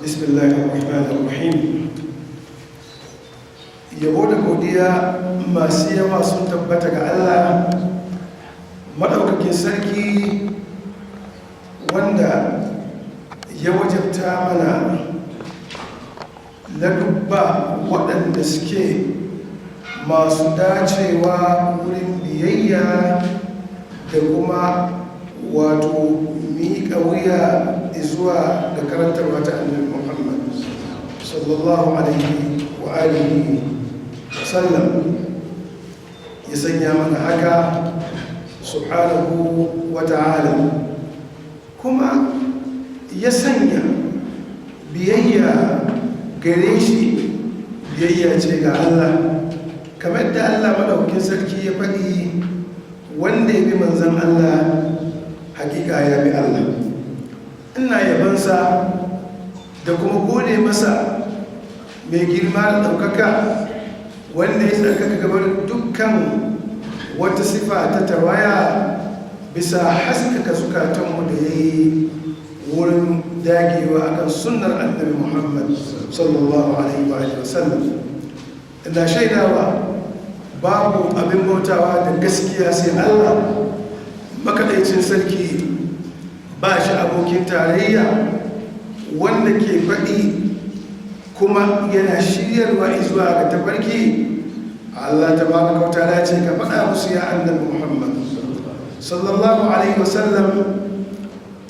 بسم الله الرحمن الرحيم. Yabo da godiya masu yawa sun tabbata ga Allah maɗaukakin sarki, wanda ya wajabta mana ladubba waɗanda suke masu dacewa wurin biyayya da kuma wato miƙa wuya zuwa ga karantarwa ta Annabi Muhammad sallallahu alaihi wa alihi wasallam. Ya sanya mana haka subhanahu wa ta'ala, kuma ya sanya biyayya gare shi biyayya ce ga Allah, kamar da Allah maɗaukin sarki ya faɗi: "Wanda ya bi manzan Allah, hakika ya bi Allah." Ina yabansa da kuma gode masa, mai girma da ɗaukaka, wanda ya tsarkaka gabar dukkan wata sifa ta tawaya, bisa haskaka zukatanmu da ya yi wurin dagewa akan sunnar Annabi Muhammad sallallahu alaihi wa sallam. Ina shaidawa babu abin bautawa da gaskiya sai Allah makaɗaicin sarki, ba shi abokin tarayya, wanda ke faɗi kuma yana shiryarwa zuwa ga tafarki. Allah tabaraka wa ta'ala ce: "Ka faɗa musu, ya Annabi Muhammad sallallahu alaihi wasallam,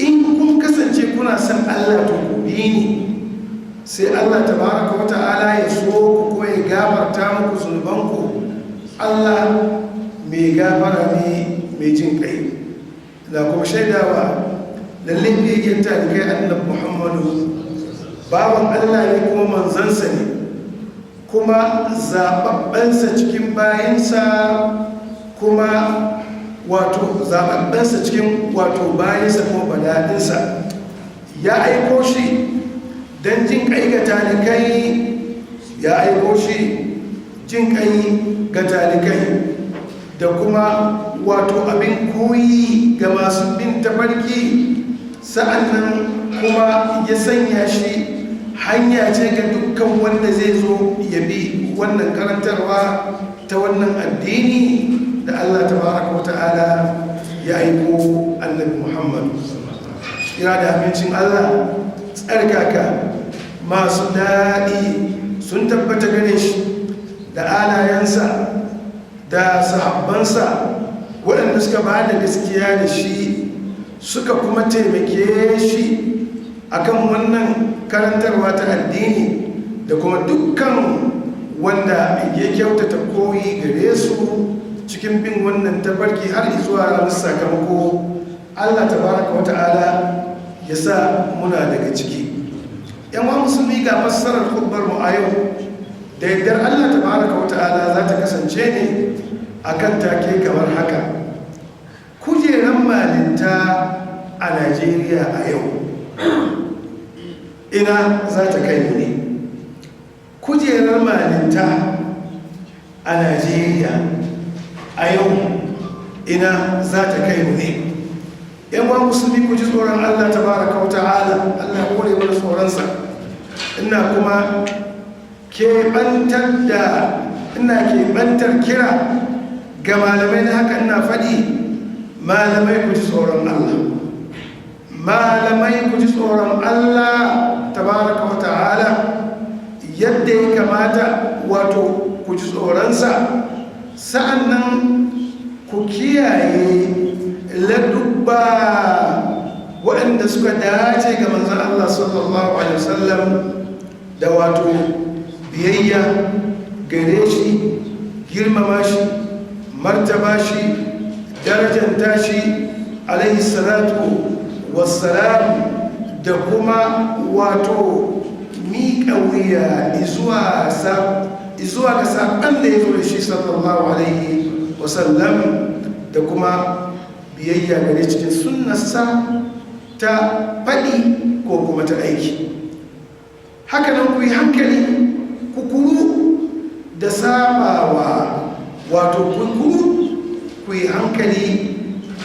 in kun kasance kuna son Allah, to ku bi ni, sai Allah tabaraka wa ta'ala ya so ku ko ya gafarta muku zunubanku. Allah mai gafara ne, mai jin kai." Da kuma shaidawa lalle fiyayyen talikai, Annabi Muhammadu, bawan Allah ne kuma manzansa ne, kuma zaɓaɓɓensa cikin bayansa, kuma wato zaɓaɓɓensa cikin wato bayansa kuma badaɗinsa. Ya aiko shi don jin ƙai ga talikai, ya aiko shi jin ƙai ga talikai da kuma wato abin koyi ga masu bin tafarki. Sa'annan kuma ya sanya shi hanya ce ga dukkan wanda zai zo ya bi wannan karantarwa ta wannan addini da Allah tabaraka wa ta'ala ya aiko Annabi Muhammad. Kira da amincin Allah tsarkaka masu daɗi sun tabbata gare shi da alayensa da sahabbansa, waɗanda suka ba da gaskiya da shi, suka kuma taimake shi akan wannan karantarwa ta addini, da kuma dukkan wanda ya kyautata koyi gare su cikin bin wannan tafarki har zuwa ranar sakamako. Allah tabaraka wa ta'ala ya sa muna daga ciki. 'Yan uwa musulmi, ga fassarar khutbar mu a yau da yardar Allah tabaraka wa ta'ala za ta kasance ne akan take kamar haka: kujeran malinta a Najeriya a yau, ina za ta kai mu ne? Kujerar malinta a Najeriya a yau, ina za ta kai mu ne? 'Yan uwa musulmi, ku ji tsoron Allah tabaraka wa ta'ala. Allah kore mana tsoronsa. Ina kuma keɓantar da ina keɓantar kira ga malamai na haka, ina faɗi: malamai, ku ji tsoron Allah. Malamai, ku ji tsoron Allah tabaraka wa ta'ala yadda ya kamata wato ku ji tsoronsa. Sa'annan ku kiyaye ladubba waɗanda suka dace ga manzan Allah sallallahu alaihi wasallam da wato biyayya gare shi, girmama shi, martaba shi, darajanta shi alaihi salatu wassalam, da kuma wato miƙa wuya izuwa ga saƙon da ya zo da shi sallallahu alaihi wasallam, da kuma biyayya gare cikin sunnarsa ta faɗi ko kuma ta aiki. Hakanan ku yi hankali, ku kuru da sabawa, wato ku kuru, ku yi hankali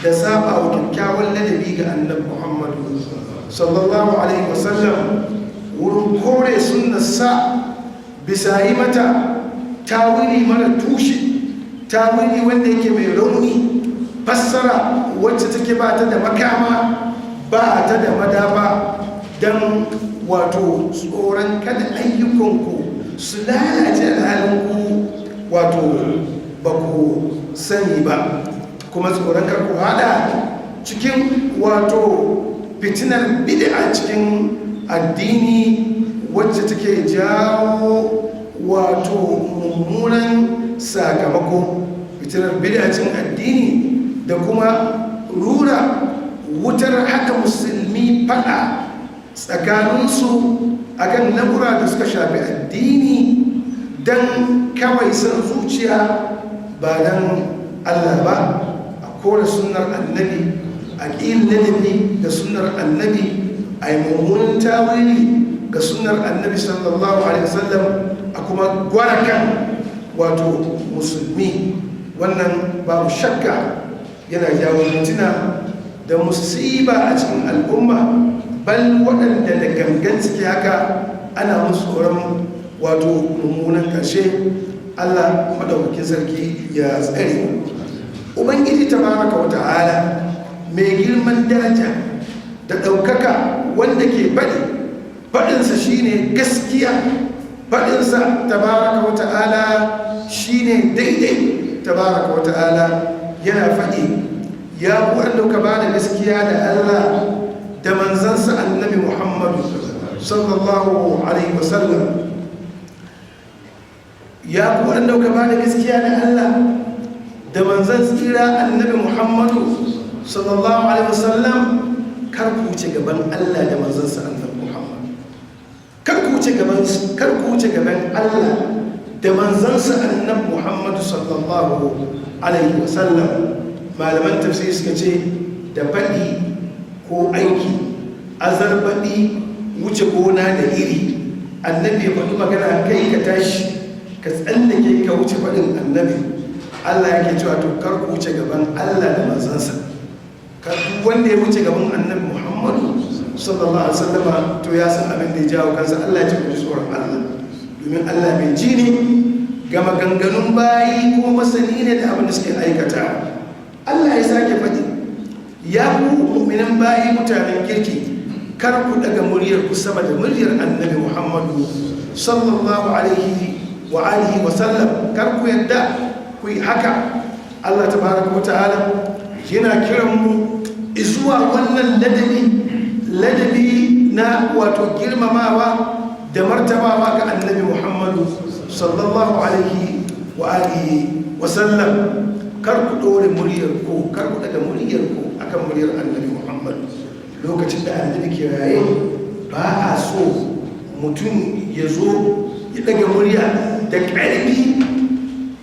da sabawa kyakkyawan ladabi ga Annabi Muhammadu sallallahu alaihi wasallam wurin Sunnarsa bisa yi mata tawili mara tushe, tawili wanda yake mai rauni, fassara wacce take ba ta da makama, ba ta da madafa, don wato tsoron kada ayyukanku su lalace alhalinku wato ba ku sani ba, kuma tsoron kar ku hada cikin wato fitinar bid'a cikin addini wacce take jawo wato mummunan sakamako, fitinar bid'a cikin addini da kuma rura wutar haka musulmi fada tsakaninsu akan lamura da suka shafi addini, don kawai son zuciya ba don Allah ba, a kore sunnar Annabi, a ƙin ladabi da sunnar Annabi, a yi mummunan tawili ga sunnar Annabi sallallahu alaihi wasallam, a kuma gwara kan wato musulmi. Wannan babu shakka yana jawo fitina da musiba a cikin al'umma, bal waɗanda da gangan suke haka ana musu tsoron wato mummunan ƙarshe. Allah maɗaukakin sarki ya tsare. Ubangiji tabaraka wa ta'ala mai girman daraja da ɗaukaka, wanda ke faɗi, faɗinsa shine gaskiya, faɗinsa tabaraka wa ta'ala shine daidai. Tabaraka wa ta'ala yana faɗi: "Ya ku wanda kuka ba da gaskiya da Allah da manzansa Annabi Muhammadu sallallahu alaihi wasallam, ya ku wanda kuka ba da gaskiya da Allah da manzan tsira Annabi Muhammadu sallallahu alaihi wasallam, kar ku wuce gaban Allah da manzansa Annabi Muhammad. Kar ku wuce gaban, kar ku wuce gaban Allah da manzansa Annabi Muhammadu sallallahu alaihi wasallam." Malaman tafsiri suka ce da faɗi ko aiki, azarbaɗi, wuce gona da iri, Annabi ya faɗi magana, kai ka tashi ka tsallake ka wuce faɗin Annabi. Allah yake cewa to kar ku wuce gaban Allah da manzansa. Kar duk wanda ya wuce gaban Annabi Muhammadu sallallahu alaihi wasallama, to ya san abin da ya jawo kansa. Allah ya ce ku ji tsoron Allah, domin Allah mai ji ne ga maganganun bayi kuma masani ne da abin da suke aikata. Allah ya sake faɗi: "Ya ku mu'minan bayi, mutanen kirki, kar ku daga muryar ku sama da muryar Annabi Muhammadu sallallahu alaihi wa alihi wa sallam. Kar ku yadda ku yi haka." Allah tabaraka wa ta'ala yana kiran mu zuwa wannan ladabi, ladabi na wato girmamawa da martabawa ga Annabi Muhammadu sallallahu alaihi wa alihi wa sallam. Kar ku ɗore muryar ku, kar ku daga muryar ku akan muryar Annabi Muhammad. Lokacin da Annabi ke raye, ba a so mutum ya zo ya daga murya da ƙarfi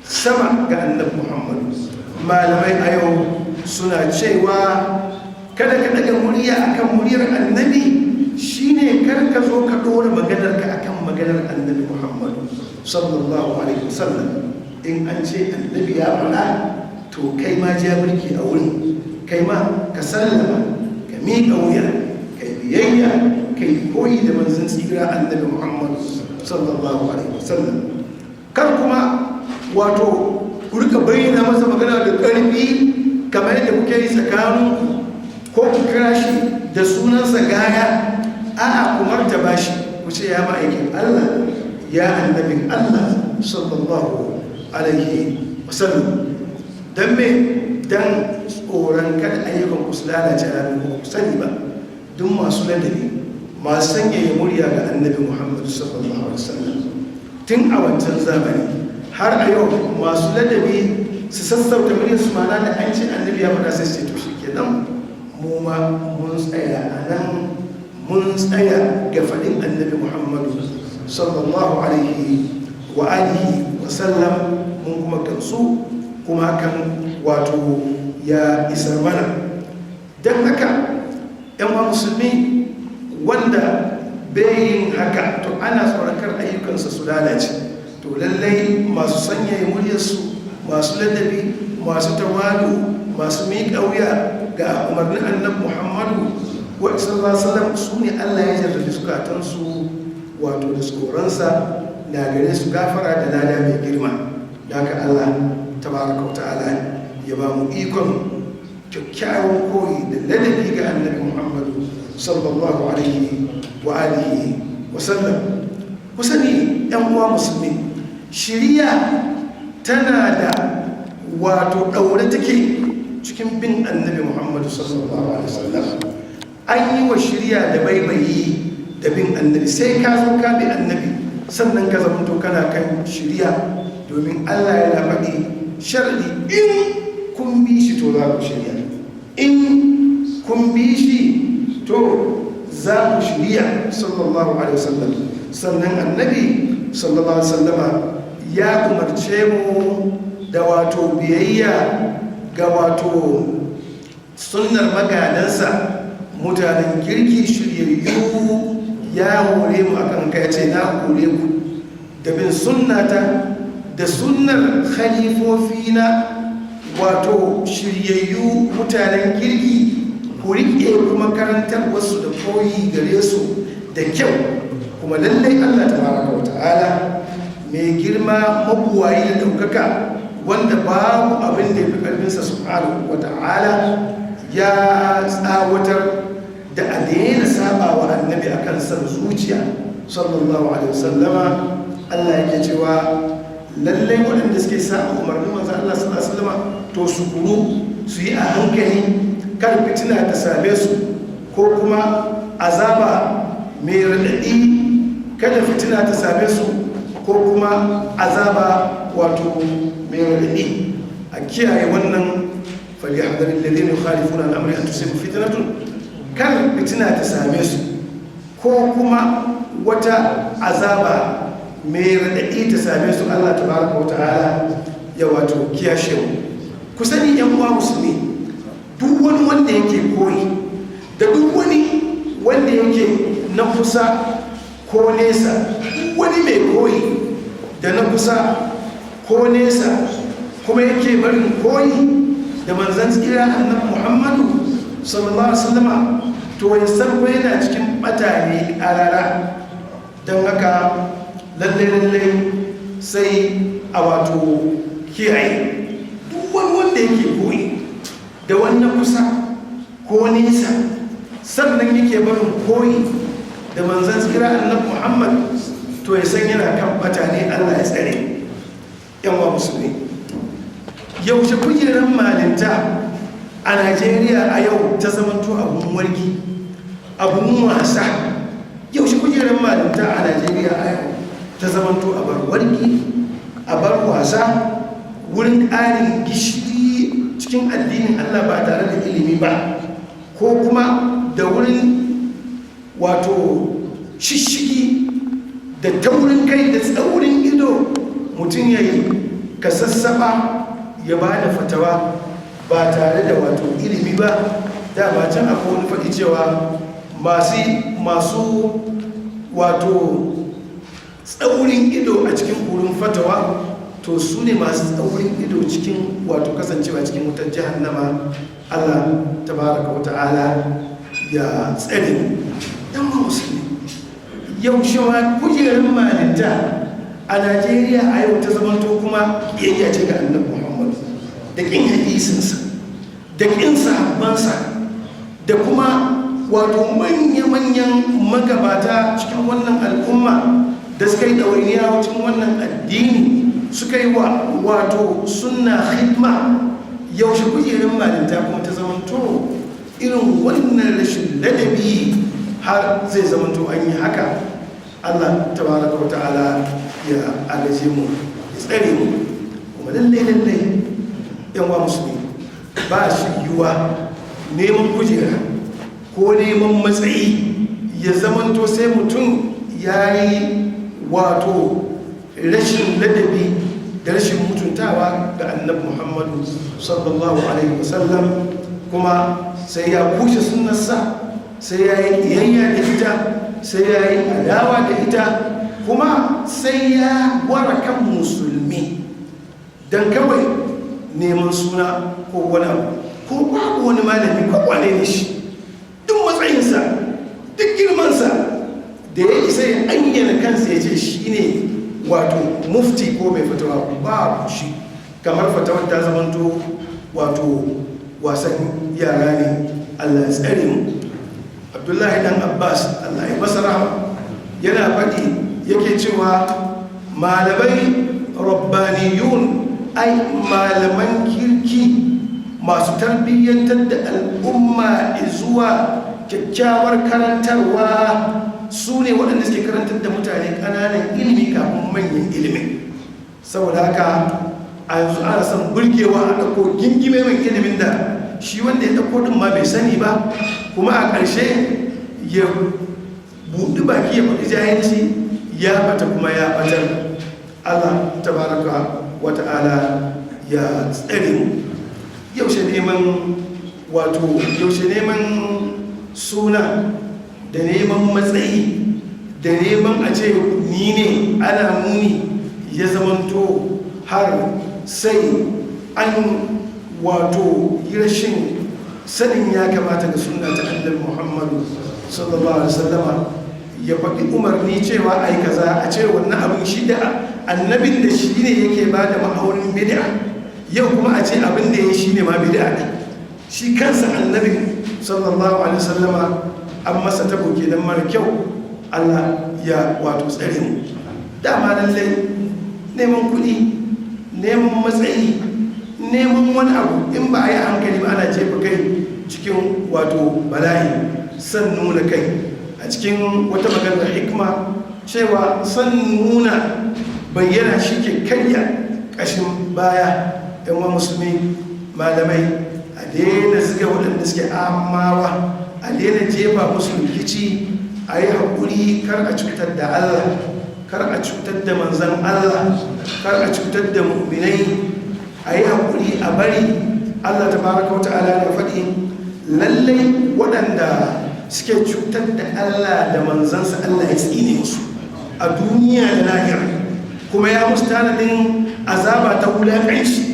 sama ga Annabi Muhammad. Malamai a yau suna cewa kada ka daga murya akan muryar Annabi shine kar ka zo ka ɗora maganarka akan maganar Annabi Muhammad sallallahu alaihi wasallam. In an ce Annabi ya faɗa, to kai ma ja birki a wurin, kai ma ka sallama, ka miƙa wuya, ka yi biyayya, ka yi koyi da manzon tsira Annabi Muhammad sallallahu alaihi wasallam. Kar kuma wato ku rika bayyana masa magana da ƙarfi kamar yadda kuke yi tsakaninku, ko ku kira shi da sunansa gaya. A'a, ku martaba shi, ku ce ya ma'aikin Allah, ya annabin Allah sallallahu alaihi wasallam. Don me? Don tsoron kada ayyukan ku su lalace a ranar ku sani ba. Duk masu ladabi, masu sanyaya murya ga Annabi Muhammadu sallallahu alaihi wasallam, tun a wancan zamani har a yau, masu ladabi su sassauta muryar su, mana da an ce Annabi ya faɗa, sai su ce to shi kenan, mu ma mun tsaya a nan, mun tsaya ga faɗin Annabi Muhammadu sallallahu alaihi wa alihi wa sallam, mun kuma gamsu, kuma hakan wato ya isar mana. Don haka, yan musulmi, wanda bai yin haka, to ana tsoron kar ayyukansa su lalace. To lallai masu sanyaya muryarsu, masu ladabi, masu tawadu, masu miƙa wuya ga umarnin Annabi Muhammadu wa sallallahu alaihi wasallam, su ne Allah ya jarrabi zukatansu. wato da tsoronsa na gare su gafara da lada mai girma. Da haka Allah tabaraka wa ta'ala ya ba mu ikon kyakkyawan koyi da ladabi ga Annabi Muhammadu sallallahu alaihi wa alihi wa sallam. Ku sani, yan uwa musulmi, shiriya tana da wato ɗaure take cikin bin Annabi Muhammadu sallallahu alaihi wasallam. An yi wa shiriya da baibayi da bin Annabi. Sai ka zo ka bi Annabi, sannan ka zamanto kana kan shiriya, domin Allah yana faɗi sharɗi: in kun bi shi, to za ku shirya. In kun bi shi, to za ku shirya, sallallahu alaihi wasallam. Sannan Annabi sallallahu alaihi wasallama ya umarce mu da wato biyayya ga wato sunnar magadansa, mutanen kirki shiryayyu. Ya hore mu akan kai, ce: "Na hore ku da bin sunnata da sunnar khalifofina, wato shiryayyu, mutanen kirki. Ku riƙe kuma karantar wasu da koyi gare su da kyau." Kuma lallai Allah tabaraka wa ta'ala mai girma, mabuwayi da ɗaukaka, wanda babu abin da ya fi ƙarfinsa, subhanahu wa ta'ala, ya tsawatar da a daina saba wa Annabi akan san zuciya, sallallahu alaihi wasallama. Allah yake cewa lallai waɗanda suke saba umarnin Manzon Allah sallallahu alaihi wasallama, to su kuru, su yi a hankali, kar fitina ta same su ko kuma azaba mai raɗaɗi. Kada fitina ta same su ko kuma azaba wato mai raɗaɗi. A kiyaye wannan. فليحذر الذين يخالفون عن أمره أن تصيبهم فتنة. Kar fitina ta same su ko kuma wata azaba mai raɗaɗi ta same su. Allah tabaraka wa ta'ala ya wato kiyashe mu. Ku sani, yan uwa musulmi, duk wani wanda yake koyi da duk wani wanda yake na kusa ko nesa, duk wani mai koyi da na kusa ko nesa, kuma yake barin koyi da Manzan tsira Annabi Muhammadu sallallahu alaihi wasallama, to ya san yana cikin bata ne karara. Don haka lallai lallai sai a wato kiyaye. Duk wani wanda yake koyi da wannan kusa ko nesa, sannan yake barin koyi da Manzan tsira Annabi Muhammad, to ya san yana kan bata ne. Allah ya tsare. Yan uwa musulmi, yaushe kujerar malinta a Najeriya a yau ta zamanto abun wargi, abun wasa? Yaushe kujerar malinta a Najeriya a yau ta zamanto abar wargi, abar wasa, wurin ƙarin gishiri cikin addinin Allah ba tare da ilimi ba, ko kuma da wurin wato shishigi da taurin kai da tsaurin ido, mutum ya yi kasassaba ya ba da fatawa ba tare da wato ilimi ba? Dama can akwai wani faɗi cewa masu wato tsaurin ido a cikin wurin fatawa, to su ne masu tsaurin ido cikin wato kasancewa cikin wutar jahannama. Allah tabaraka wa ta'ala ya tsare. Yan musulmi, yaushe ma kujerar malinta a Najeriya a yau ta zamanto kuma ƙiyayya ce ga Annabi Muhammadu, da ƙin hadisinsa, da ƙin sahabbansa, da kuma wato manya-manyan magabata cikin wannan al'umma da suka yi ɗawainiya cikin wannan addini, suka yi wa wato sunna hidima? Yaushe kujerar malinta kuma ta zamanto irin wannan rashin ladabi, har zai zamanto an yi haka? Allah tabaraka wa ta'ala ya agaje mu, ya tsare mu. Kuma lallai lallai, yan uwa musulmi, ba shi yiwuwa neman kujera ko neman matsayi ya zamanto sai mutum ya yi wato rashin ladabi da rashin mutuntawa ga Annabi Muhammadu sallallahu alaihi wasallam, kuma sai ya kushe sunnarsa, sai ya yi ƙiyayya da ita, sai ya yi adawa da ita, kuma sai ya ware kan musulmi don kawai neman suna ko wani abu. Ko babu wani malami, ko wane ne shi, duk matsayinsa, duk girmansa, da da ya isa ya ayyana kansa ya ce shi ne wato mufti ko mai fatawa, babu shi. Kamar fatawar ta zamanto wato wasan yara ne. Allah ya tsare mu. Abdullahi Dan Abbas, Allah ya masa rahama, yana faɗi yake cewa malamai rabbaniyun, ai malaman kirki masu tarbiyyantar da al'umma zuwa kyakkyawar karantarwa, su ne waɗanda suke karantar da mutane ƙananan ilimi kafin manyan ilimin. Saboda haka a yanzu ana son burgewa, a ɗauko gingime mai ilimin da shi wanda ya ɗauko ɗin ma bai sani ba, kuma a ƙarshe ya buɗi baki ya faɗi jahilci, ya bata kuma ya batar. Allah tabaraka wa ta'ala ya tsare mu. Yaushe neman, wato yaushe neman suna da neman matsayi da neman a ce ni ne ana muni ya zamanto har sai an wato yi rashin sanin ya kamata ga sunna ta Annabi Muhammadu sallallahu alaihi wasallama, ya faɗi umarni cewa ai kaza, a ce wannan abin shi da annabin da shi ne yake ba da ma'aunin bid'a, yau kuma a ce abin da ya shi ne ma bid'a ne? Shi kansa annabin sallallahu alaihi wasallama an masa tabo kenan mara kyau. Allah ya wato tsare mu. Dama lallai neman kuɗi, neman matsayi, neman wani abu, in ba a yi hankali ba ana jefa kai cikin wato bala'i. San nuna kai, a cikin wata maganar hikma cewa san nuna bayyana shi ke karya ƙashin baya. Yan wa musulmi, malamai, a daina ziga waɗanda suke amawa, a daina jefa musu rikici, a yi haƙuri, kar a cutar da Allah, kar a cutar da manzan Allah, kar a cutar da mu'minai. A yi haƙuri, a bari. Allah tabaraka wa ta'ala ya faɗi lallai waɗanda suke cutar da Allah da manzansa, Allah ya tsine musu a duniya da lahira, kuma ya musu tanadin azaba ta wulaƙanci.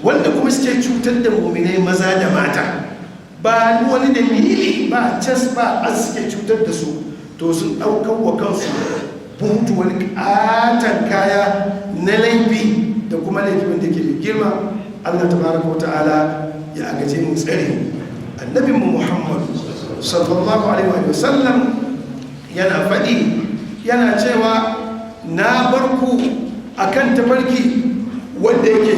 Wanda kuma suke cutar da mu'minai maza da mata, ba wani dalili ba, cas ba an suke cutar da su, to sun ɗaukar wa kansu buhutu, wani ƙaton kaya na laifi da kuma laifin da ke mai girma. Allah tabaraka wa ta'ala ya agaje mu, tsare. Annabinmu Muhammad sallallahu alaihi wa sallam yana faɗi, yana cewa na bar ku akan tafarki wanda yake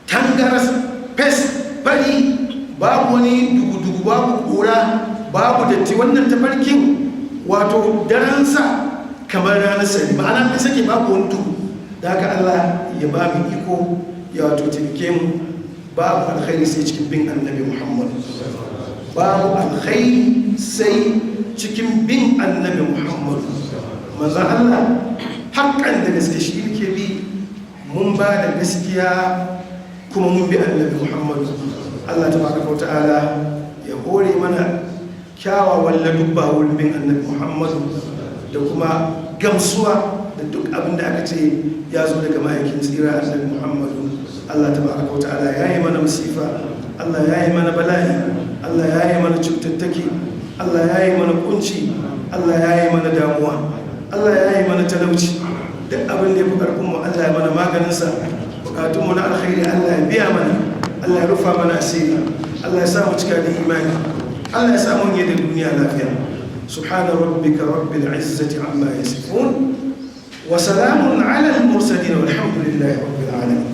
tangaras fes, fari, babu wani dugu-dugu, babu kura, babu datti. Wannan tafarkin wato daransa kamar ranar sani, ma'ana mai sake, babu wani duhu. Da haka Allah ya ba mu iko, ya wato taimake mu. Babu alkhairi sai cikin bin Annabi Muhammad, babu alkhairi sai cikin bin Annabi Muhammad. Manzan Allah haƙƙan da gaske shi muke bi. Mun ba da gaskiya kuma mun bi Annabi Muhammad. Allah tabaraka wa ta'ala ya hore mana kyawawan ladubba wurin bin Annabi Muhammad da kuma gamsuwa da duk abin da aka ce ya zo daga ma'aikin tsira Annabi Muhammadu. Allah tabaraka wa ta'ala ya yi mana masifa, Allah ya yi mana bala'i, Allah ya yi mana cutattaki, Allah ya yi mana kunci, Allah ya yi mana damuwa, Allah ya yi mana talauci. Duk abin da ya fi karfinmu, Allah ya mana maganinsa. Bukatunmu na alkhairi, Allah ya biya mana, Allah ya rufa mana asiri, Allah ya sa mu cika da imani, Allah ya sa mu yi da duniya lafiya. Subhana rabbika rabbil izzati amma yasifun wa salamun ala al mursalin, walhamdulillahi rabbil alamin.